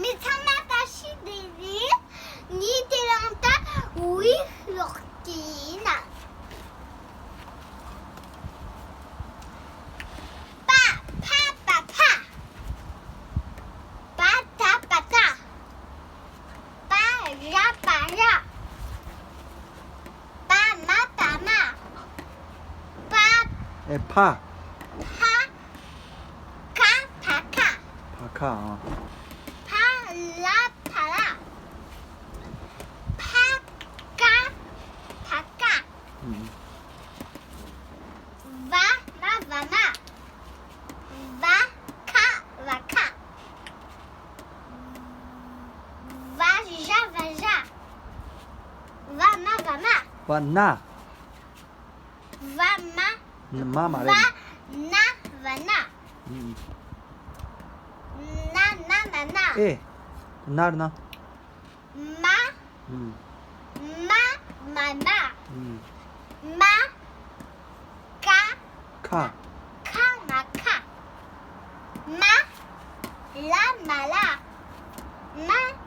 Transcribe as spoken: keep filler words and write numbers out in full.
མི་ཚང་མ་བཀྲ་ཤིས་བདེ་ལེགས། ངས་དེ་རིང་ད་བོད་ཡིག་ཀློག་གི་ཡིན། པ། ཕ། པ་ཕ། པ་ད། པ་ད། པ་ར། པ་ར། པ་མ། པ་མ། པ། ཨེ། ཕ། ཕ། ཁ། ཕ་ཁ། ཕ་ཁ། ཨ། ཕ་ལ། ཕ་ལ། ཕ་ཀ། ཕ་ཀ། ཨུམ། བ་མ། བ་མ། བ་ཁ། བ་ཁ། བ་ཞ། བ་ཞ། བ་མ། བ་མ། བ་ན། བ་མ། ན། མ་མ་རེད། བ་ན། བ་ན། ཨུམ། ན། ན་མ་ན། ཨེ། ན་རེད་ན། མ། ཨུམ། མ་མ་མ། ཨུམ། མ་ཀ། ཁ། ཁ་མ་ཁ། མ་ལ། མ་ལ། མ་